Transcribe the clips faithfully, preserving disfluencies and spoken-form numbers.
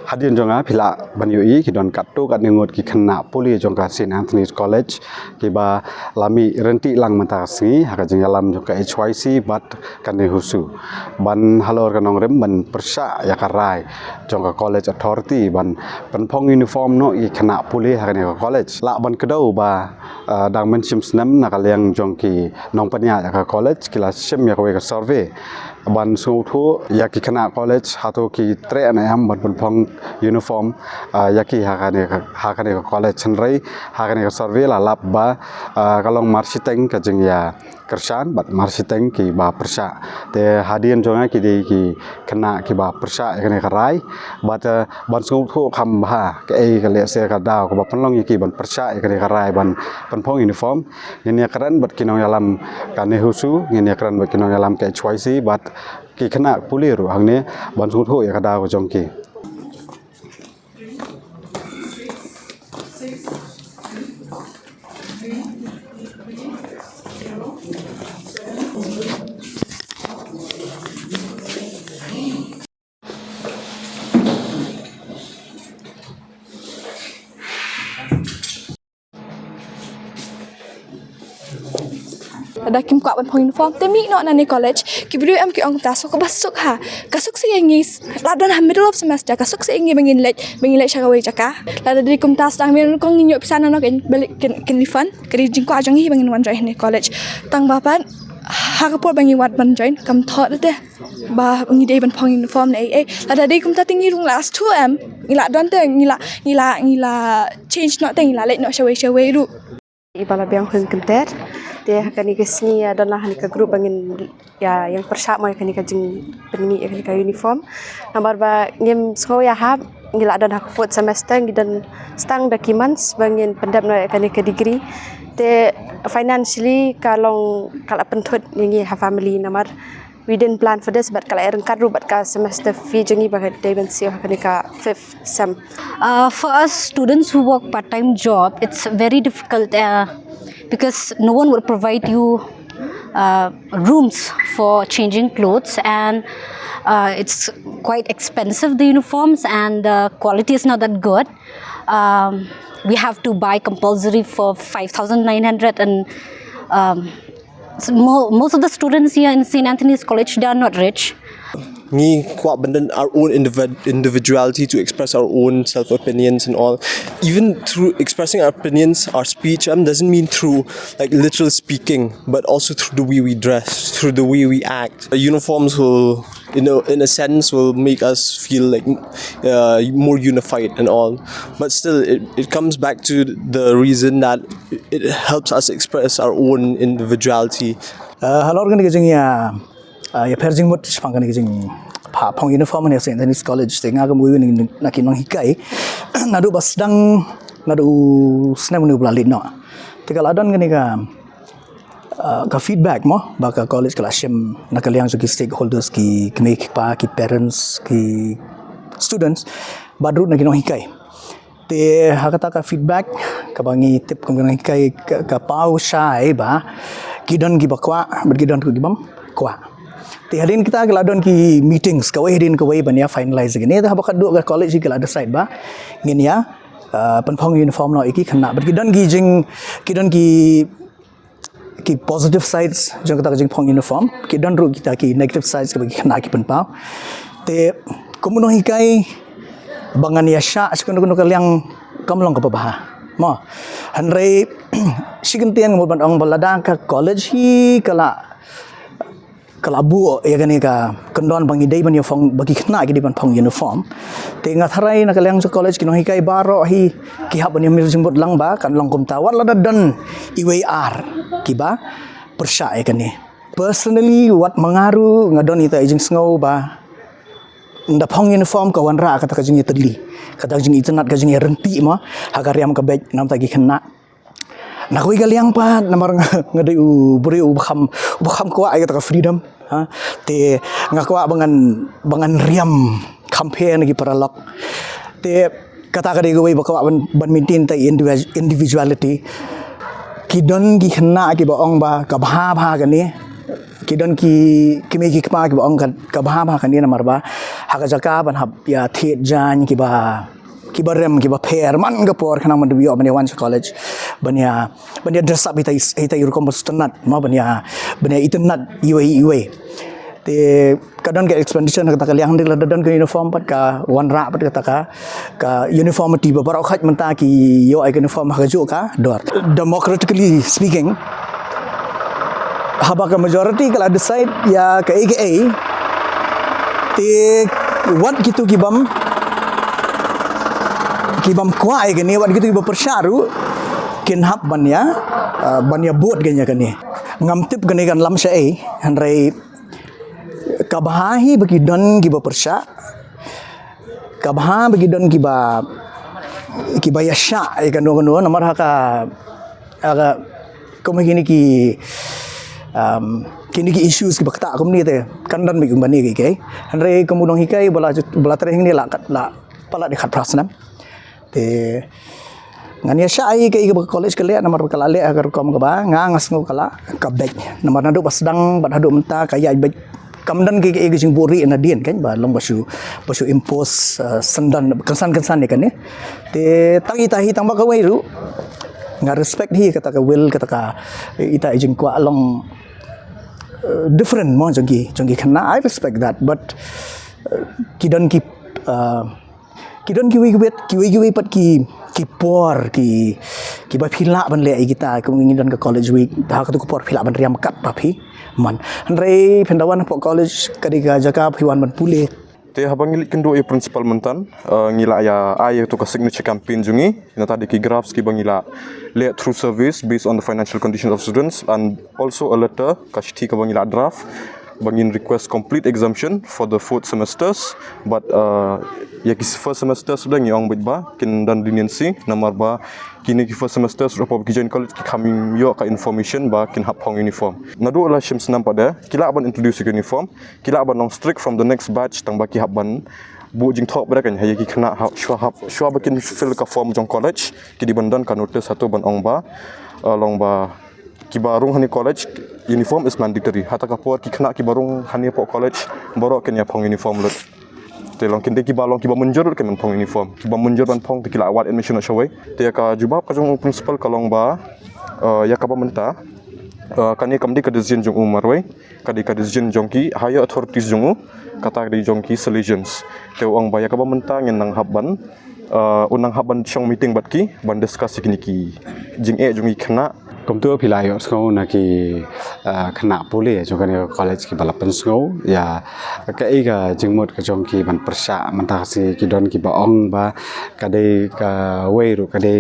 Hadien jong nga phi lah ban ïohi ki don katto katne ngut ki khynnah pule jong ka Saint Anthony's College kiba la mih ryntih lang mynta ka sngi ha ka jingïalam jong ka H Y C bad ka NEHUSU ban halor ka nongrim ban pyrshah ïa ka rai jong ka college authority ban pynphong uniform noh ïa ki khynnah pule ha kane ka college. Lah ban kdew ba, ah, dang mynshim snem na ka liang jong ki nongpynïaid ïa ka college ki la shim ïa kawei ka survey ban sngewthuh ïa ki khynnah college hato ki treh ne em ban pynphong uniform, ah, ïa ki ha kane ka, ha kane ka college. Hynrei ha kane ka survey la lap ba, ah, ka long marshiteng ka jingïakyrshan bad marshiteng kiba pyrshah. Te hadien jong nga ki dei ki khynnah kiba pyrshah ïa kane ka rai bad, ah, ban sngewthuh kham bha kaei ka lehse ka daw kaba pynlong ïa ki ban pyrshah ïa kane ka rai ban pynphong uniform. Ngin ïakren bad ki nongïalam ka NEHUSU, ngin ïakren bad ki nongïalam ka H Y C bad ki khynnah pule ruh hangne ban sngewthuh ïa ka daw ka jong ki. Lada kim kwah ban phong uniform te mih noh na ne college. Ki briew em ki ong kumta, so kaba suk ha. Ka suk sa ïa ngi, la don ha middle of semester, ka suk sa ïa ngi ba ngin leit, ba ngin leit sha kawei jaka. Lada dei kumta sdang mih kong ngin ïoh pisa na no kin, kin, kin refund. Ka dei jingkwah jong ngi ba ngin wan join ne college. Tang ba pat ha ka por ba ngi wad ban join kam thoh te ba ngi dei ban phong uniform ne ei ei. Lada dei kumta te ngi rung la stu em. Ngi la don te ngi la, ngi la, ngi la change noh te ngi la leit noh shawei shawei ruh. Iba la biang hung kynter. Te ha kane ka sngi ïa don la ha kane ka group ba ngin ïa ïeng pyrshah mo ïa kane ka jingpynmih ïa kane ka uniform. Namar ba ngim sngew ïahap, ngi la don ha ka fourth semester, ngi don tang da ki months ba ngin pyndep noh ïa kane ka degree. Te financially ka long ka la pynthut ïa ngi ha family namar we didn't plan for this, but ka la ryngkat ruh bad ka semester fee jong ngi ba ka dei ban siew ha kane ka fifth sem. Uh, for us students who work part-time job, it's very difficult, uh, because no one will provide you, uh, rooms for changing clothes, and, uh, it's quite expensive, the uniforms, and the quality is not that good. Um, we have to buy compulsory for five thousand nine hundred, and, um, so mo-, most of the students here in Saint Anthony's College, they are not rich. Ngi kwah ban don our own individ-, individuality to express our own self opinions and all. Even through expressing our opinions, our speech, um, doesn't mean through, like, literal speaking, but also through the way we dress, through the way we act. The uniforms will, you know, in a sense, will make us feel like, uh, more unified and all. But still, it, it comes back to the reason that it helps us express our own individuality. Uh, halor kane ka jingïa, uh, ïapher jingmut shaphang kane ka jingphah phong uniform ha Saint Anthony's College, te nga kum uwei na ki nonghikai. Naduh ba sdang, naduh snem une ba la leit noh. Te ka la don kane ka, uh, ka feedback mo ba ka college ka la shim na ka liang jong ki stakeholders, ki kmie ki kpa, ki parents, ki students, bad ruh na ki nonghikai. Te ha kata ka feedback kaba ngi tip kum ki nonghikai ka, ka paw shai ba ki don kiba kwah bad ki don ki bym kwah. Te hadien kita ki la don ki meetings kawei hadien kawei ban ïa finalize kine. Te haba ka dei ka college ki la decide ba ngin ïa, uh, pynphong uniform noh ïa ki khynnah, bad ki don ki jing, ki don ki ki positive sides jong kata ka jingphong uniform, ki don ruh kita ki negative sides kaba ki khynnah ki pynpaw. Te kum u nonghikai ba ngan ïa shah sha kano kano ka liang kam long kaba bha mo. Hynrei shi kyntien nga mut ban ong ba lada ka college hi ka la, ka la buh ïa kane ka kyndon ba ngi dei ban ïa phong, ba ki khynnah ki dei ban phong uniform. Te nga tharai na ka liang jong college ki nonghikai baroh hi ki hap ban ïa mih jingmut lang ba kan long kumta wat lada don iwei ar kiba pyrshah ïa kane. Personally wat ma nga ruh nga don ita i jingsngew ba nda phong uniform ka wanrah kata ka jingïatylli, kata ka jingitynnad, ka jingïaryntih mo ha ka riam ka beit namar ta ki khynnah. Na kawei ka liang pat namar nga, nga dei u briew uba kham, uba kham kwah ïa kata ka freedom. Ha? Te nga kwah ba ngan, ba ngan riam kham pher na ki paralok. Te kata ka dei kawei ba kwah ban, ban maintain ta individu-, individuality. Ki don ki khynnah kiba ong ba ka bha bha kane, ki Ki don ki, ki mei ki kpa kiba ong ka, ka bha bha kane namar ba ha ka jaka ban hap ïa thied jaiñ kiba, kiba rem kiba pher man ka por khnang ban da ïoh ban ïa wan sha college ban ïa, ban ïa dress up ita, ita i rukom ba sngewtynnat mo, ban ïa, ban ïa itynnat iwei iwei. Te ka don ka expenditure na kata ka liang, hynrei lada don ka uniform pat ka wanrah pat kata ka, ka uniformity ba baroh khoit mynta ki ïoh ïa ka uniform ha kajuh ka dor. Democratically speaking, haba ka majority ka la decide ïa kaei kaei, te wat kito ki bym, ki bym kwah ïa kane, wat kito kiba pyrshah ruh kin hap ban ïa, uh, ban ïa vote ïa kane. Ngam tip kane kan lam shaei, hynrei ka bha hi ba ki don kiba pyrshah, ka bha ba ki don kiba, kiba ïa shah ïa kano kano namar ha ka, ha ka, kum kine ki, um, kine ki issues kiba ktah kumne te kan don mih kumba ne ki, ki. Hynrei kum u nonghikai ba la, ba la trei hangne la kat, la palat ïa khatphra snem. Te ngan ïa shah ïa kaei kaba ka college ka leh namar ba ka la leh ha ka rukom kaba nga, nga sngew ka la, ka beit. Namar naduh ba sdang bad haduh mynta ka ïaid beit. Kam don kaei kaei ka jingbuhrieh nadien kan ba long ba shu, ba shu impose, uh, syndon kynsan kynsan ïa kane. Te tang ita hi tang ba kawei ruh nga respect hi kata ka will, kata ka, ita i jingkwah long, uh, different mo jong ki, jong ki khynnah. I respect that, but, uh, ki don ki, uh, ki don kiwei kiwei, kiwei kiwei pat ki, ki por ki, kiba phi lah ban leh ïa kita, kum ngi don ka college week, ha katu ka por phi lah ban riam kat ba phi man. Hynrei phin da wan hapoh college ka dei ka jaka phi wan ban pule. Te haba ngi leit kynduh ïa u principal mynta, uh, ngi la ïa ai ïa tu ka signature campaign jong ngi, nangta dei ki graphs kiba ngi la leh through surveys based on the financial condition of students and also a letter, ka shithi kaba ngi la draft ba ngin request complete exemption for the fourth semesters, but, uh, ïa ki first semesters ruh ngi ong beit ba kin don leniency namar ba kine ki first semesters ruh haba ki join college ki kham ïoh ka information ba kin hap phong uniform. Naduh la shim snem pat de ki lah ban introduce uniform, ki lah ban long strict from the next batch tang ba ki hap ban buh jingthoh bad kan ha ïa ki khynnah hap, shuwa hap, shuwa ba kin fill ka form jong college ki dei ban don ka notice hato ban ong ba, uh, long ba kiba rung ha ine i college uniform is mandatory. Ha kata ka por ki khynnah kiba rung ha ine hapoh college baroh kin ïa phong uniform lut. Te long kin dei kiba long kiba mynjur lut kin ban phong uniform, kiba mynjur ban phong te ki lah wad admission na shawei. Te ïa ka jubab ka jong u principal ka long ba, uh, ïa kaba mynta, uh, kane kam dei ka decision jong u marwei, ka dei ka decision jong ki higher authorities jong u, kata ka dei jong ki Salesians. Te u ong ba ïa kaba mynta ngin nang hap ban, uh, u nang hap ban shong meeting bad ki ban discuss ïa kine ki jingeh jong ki khynnah. Kumtu phi la ïohsngew na ki, uh, khynnah pule jong kane ka college kiba la pynsngew ïa kaei ka jingmut ka jong ki ban pyrshah mynta ka sngi. Ki don kiba ong ba ka dei kawei ruh ka dei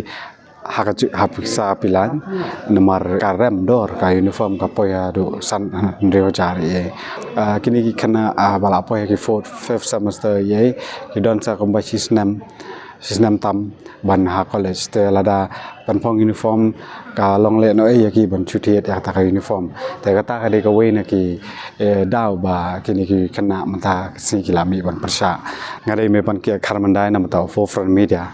ha ka ju-, ha pisa phi laiñ namar ka rem dor ka uniform ka poi haduh san, hynriew hajar ïa. Ah, kine ki khynnah, ah, ba la poi ha ki fourth, fifth semester ïa ki don sa kumba shi snem, shi snem tam ban ha college. Te lada ban phong uniform ka long lehnohei ïa ki ban shu thied ïa kata ka uniform. Te kata ka dei kawei na ki, eh, daw ba kine ki khynnah mynta ka sngi ki la mih ban pyrshah. Nga dei Mepankia Kharmandai na bynta u Forefront Media.